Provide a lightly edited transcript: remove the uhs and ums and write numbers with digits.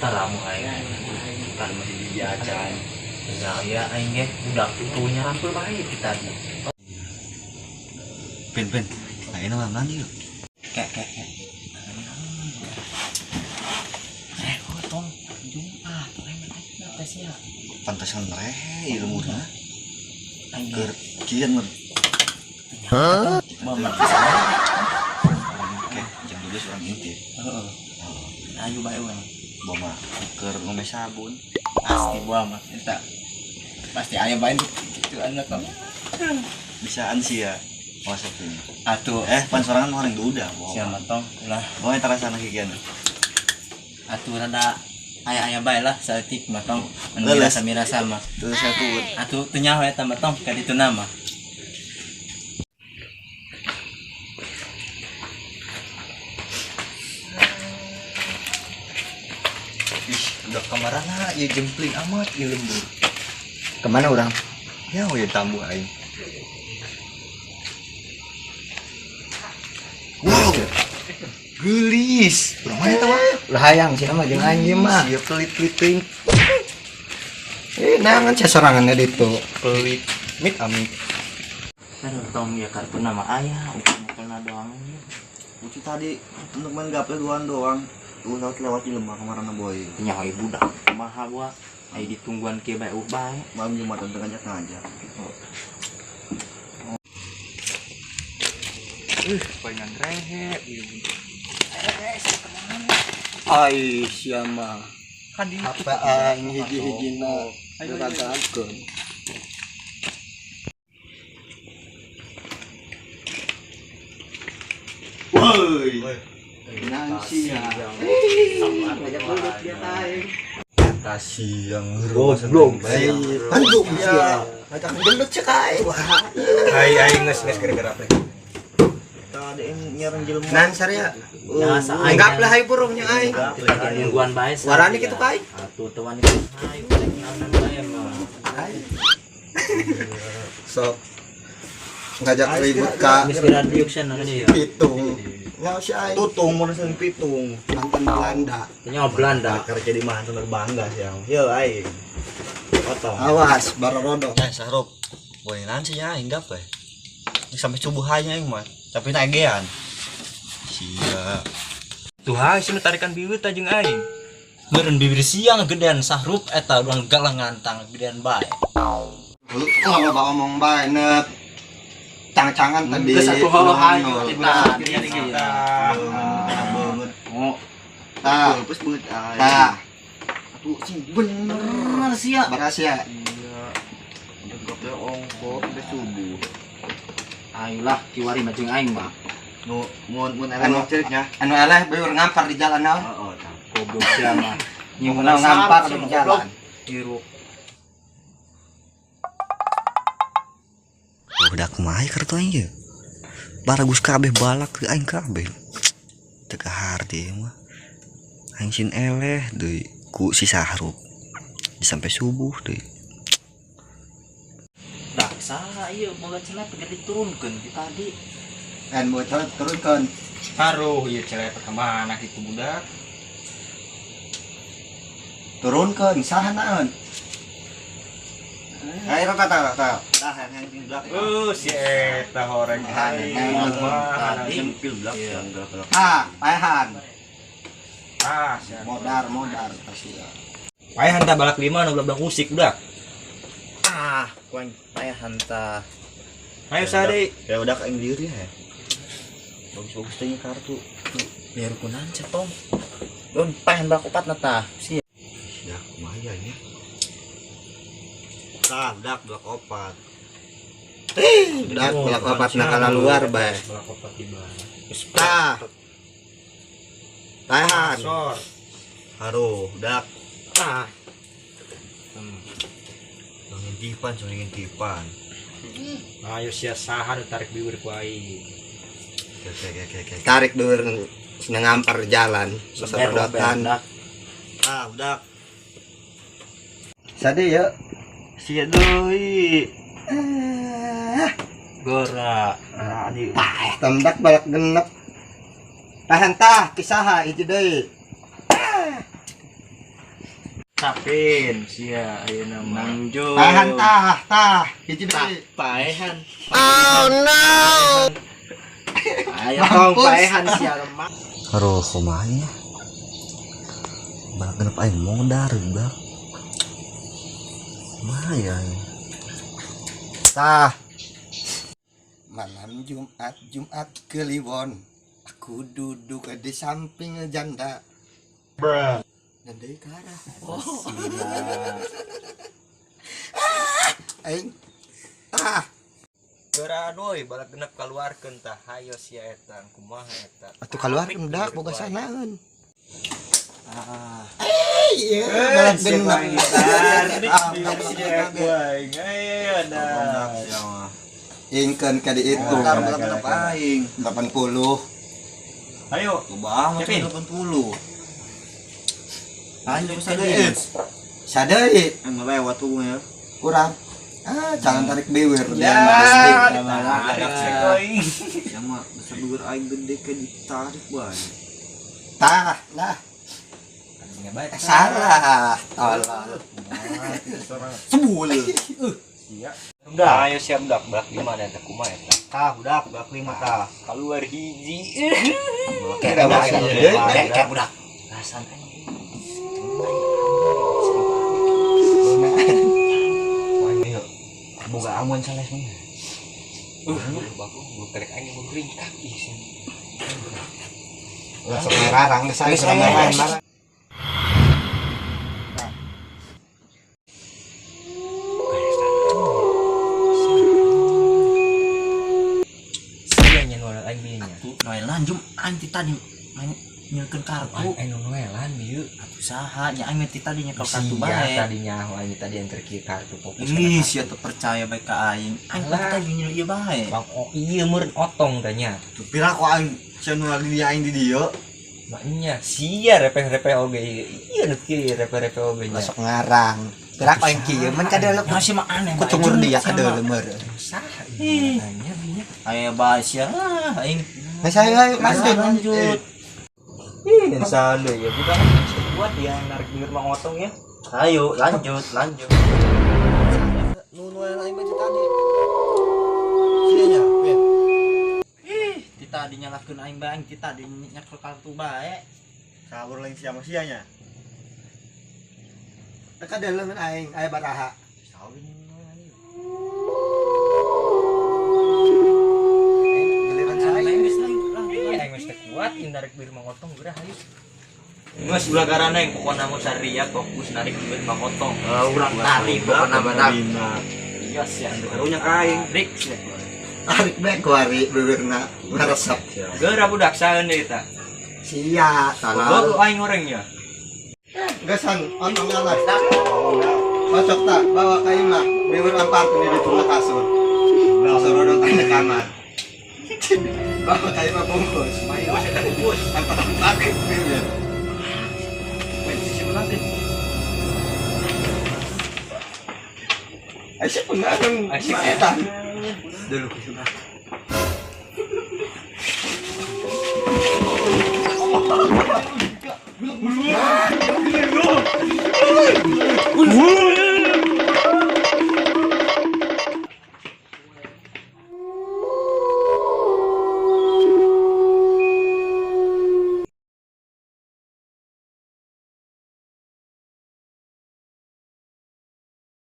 Taramu aing. Kan masih di acan. Ya aing ge budak tuh nyarampul bae ti tadi. Pin pin. Nah, ini mah mandi yuk. Kek kek kek. Eh, tong Jumat aing tesnya. Pantesan rehe ilmuna. Aing Keur kieu mun. Hah? Oke, jam 12 orang inti. Heeh. Ayo bae urang. Bawa mah keur ngombe sabun. Pasti buah mah eta. Pasti aya bae gitu anak kamu. Bisaan sih ya. Masuk ini. Atuh Pan sorangan mah orang duda. siapa tong ulah Bawa eta rasana kikian. atuh rada aya-aya bae lah saeutik mah tong. Anu Leles. mirasa-mirasa mah. Tuh satu. Atuh teu nyaho eta mah tong ka ditu nama. Ih, udah kamarana ya jempling amat ieu lembur. Kemana orang? Ya, we tambuh aing. Wow. Geulis. Urang mana eta mah? Lah hayang sih mah jeung aing ieu mah. Sia pelit-pelit teuing. Eh, nangan sia sorangan ditu. Pelit. Mit amit. Aduh tong ya kartu nama aya ukur-ukurna doang ieu. Lucu tadi untuk main gaple duaan doang. Lu lewat lewat di lemah kemarin boy. Teu nyaho ieu budak kumaha gua. Aya ditungguan kieu bae uh bae. Malam Jumatan teu ngajak-ngajak. Palingan rehe ieu. Ai sia mah. Kan di Apa aing hiji-hijina diragakeun. Woi. Nang sia. Ngajak gelut dia ka aing. Kasih yang Goblok sih. Andung sia. Ngajak gelut sia ka aing. Hai aing geus geus gara-gara apa? Tadi yang nyerang jelema. Nan saria. Ya, sa aing. Enggak lah hai burungnya aing. Nungguan bae. sa. Warani kitu ka aing. Atuh teu wani hayu rek naonan bae mah. Sok ngajak ribut ka Geus kira diuk sia na ieu. pitung. Nyaho si aing. Tutung mun sing pitung. Mantan Belanda. Teu Belanda. Karek jadi mantan bangga sih yang. Yo aing. Potong. Awas barorodo. Eh, Sahrop. Boleh nanti ya aing gaple. Sampai subuh aja aing mah. Tapi nagean. Sia. Tuh hai sinu tarikan bibir ta jeung aing. Meureun bibir siang gedean sahrup eta urang galah ngantang gedean bae. Lu loba omong bae nek. Cang-cangan tadi. Geus atuh heuh hayu Nol. kita. Banget. Oh, Tah, Terus banget aing. tah. Atuh sing bener. bener sia. Makasih ya. Iya. Untuk gaple ongkos sampai subuh. Ayolah kiwari mah jeung aing mah. Nu mun mun Anu. eleh ceriknya. Anu eleh beueur ngampar di jalan naon? Heeh, tah. Goblok sia mah. Nyuhun ngampar di jalan. Hirup. Udah kumaha kartu aing ye. Baragus kabeh balak teu aing kabeh. Teu kaharti ieu mah. Aing sin eleh deui ku si Sahrup. Sampai subuh deui. Dah saha ieu boga celep gede diturunkeun ti tadi. Kan boga celep turunkeun. Aruh ieu celep ka mana kitu budak? Turunkeun saha naon? Ayo tah tah tah. Tah yang sing blak. Oh, si eta horeng aing mah. Tadi. Sempil blak yang blak. Ah, paehan. Ah, sia. Modar, modar pasti ya. Paehan tah balak lima nu blak usik budak. Ah, ku aing paehan tah. Ayo sade. Ya udah aing diri ya. Bagus-bagus teh kartu. Biar kunan tong. Don paehan balak opat na tah. Sia. Ya kumaha ya nya. Tah, dak blak opat. Dak balak opat na kala luar bae. Balak opat di mana? Tah. Paehan. Sor. Aduh, dak. Tah. Ngintipan, cuma ngintipan. Ayo sia saha nu tarik bibir ku aing. Oke, oke, oke, oke. Tarik dulu seneng ngampar jalan, seserodotan. Ah, udah. Sade ya. Sia deui. Gora. Ah, di Paeh tendak balak genep. Paehan tah kisaha hiji deui. Pin sia ayeuna mah. Nangjo. Paehan tah, tah. Hiji deui. Paehan. Oh no. Ayo tong paehan sia lemah. Aduh, kumaha nya? Balak genep aing modar budak. Kumaha ya aing? Tah. Malam Jumat, Jumat Kliwon. Aku duduk di samping janda. Bruh. Dan deui ke arah. Oh. Aing. Tah. Geura euy, balak genep kaluarkeun tah. Hayo sia eta, kumaha eta? Atuh kaluar budak boga sanaeun. Ah. Iya, balak genep. Sia ku aing. Ayo dah. Ingkeun ka dihitung. Modar balak genep aing. 80. Ayo, Loba amat Kevin. 80. Lanjut Eh, Sadeui Aing mah lewat tuh ya. kurang. Ah, jangan tarik bibir Ya, jangan tarik sia ku aing. Ya mah besar bibir aing gede kayak ditarik bae. Tah, nah, salah. Tolol. Sebul. Udah, ayo siap dak balak gimana eta kumaha eta? Tah budak balak lima tah. Keluar hiji. Kira bahasa deui. Kayak budak. Rasan aing. Ayo. Boga amun sanes mah. Bagus, gua kerek aing mau ringkak ih sih. Langsung ngarang geus aing urang marah. Sia nya nu aing beunya nya. Tuh, noelan jum aing ti tadi main nyelkeun kartu. Aing nu noelan ieu. Atuh saha nya aing ti tadi nyekel kartu Sia bae. tadi nyaho aing tadi yang terkieu kartu fokus. Ih, sia teu percaya bae ka aing. Aing Alah. tadi nyel ieu bae. Bang oh iya meureun otong tanya. Tuh pira ku aing sia nu lagi aing di dieu. Maknya sia repeh-repeh oge ieu. Iya nu kieu repeh-repeh oge nya. Masuk ngarang. Gerak aing kieu men kadeuleu Ya sih mah aneh. ku cungur dia kadeuleu meureun. Saha ieu tanya binya. Ayo bae sia ah aing. Geus ayo ayo lanjut. Lanjut. Ih, insane ya bukan buat yang narik bibir Mang Otong ya. Ayo lanjut, lanjut. Nu noelan aing bae tadi. Sia nya, Pin. Ih, ti tadi nyalahkeun aing bae, aing ti tadi nyekel kartu bae. Kabur lain sia mah sia nya. Teu kadeuleu men aing aya baraha. Sawin noelan ieu. Aing giliran saya. Aing geus lanjut, lanjut. Ih, aing geus teu kuat ieu narik bibir Mang Otong geurah hayu. Geus ulah garana yang pokona mah saria fokus narik bibir Mang Otong. Urang tarik pokona mah dak. Iya sia. Karunya ka aing. Rik sia. Tarik bae kuari bibirna ngaresep. Geura budak saeun deui tah. Sia, Goblok tolol. aing orangnya. Gesan, ontong lah. Kocok tak, bawa ka imah. Bibir ampar di ditu kasur. Langsung rodot di kamar. Bawa ka imah bungkus. Bungkus. Ampar bibir. Aisyah pun anung Aisyah. maetan. Dulu.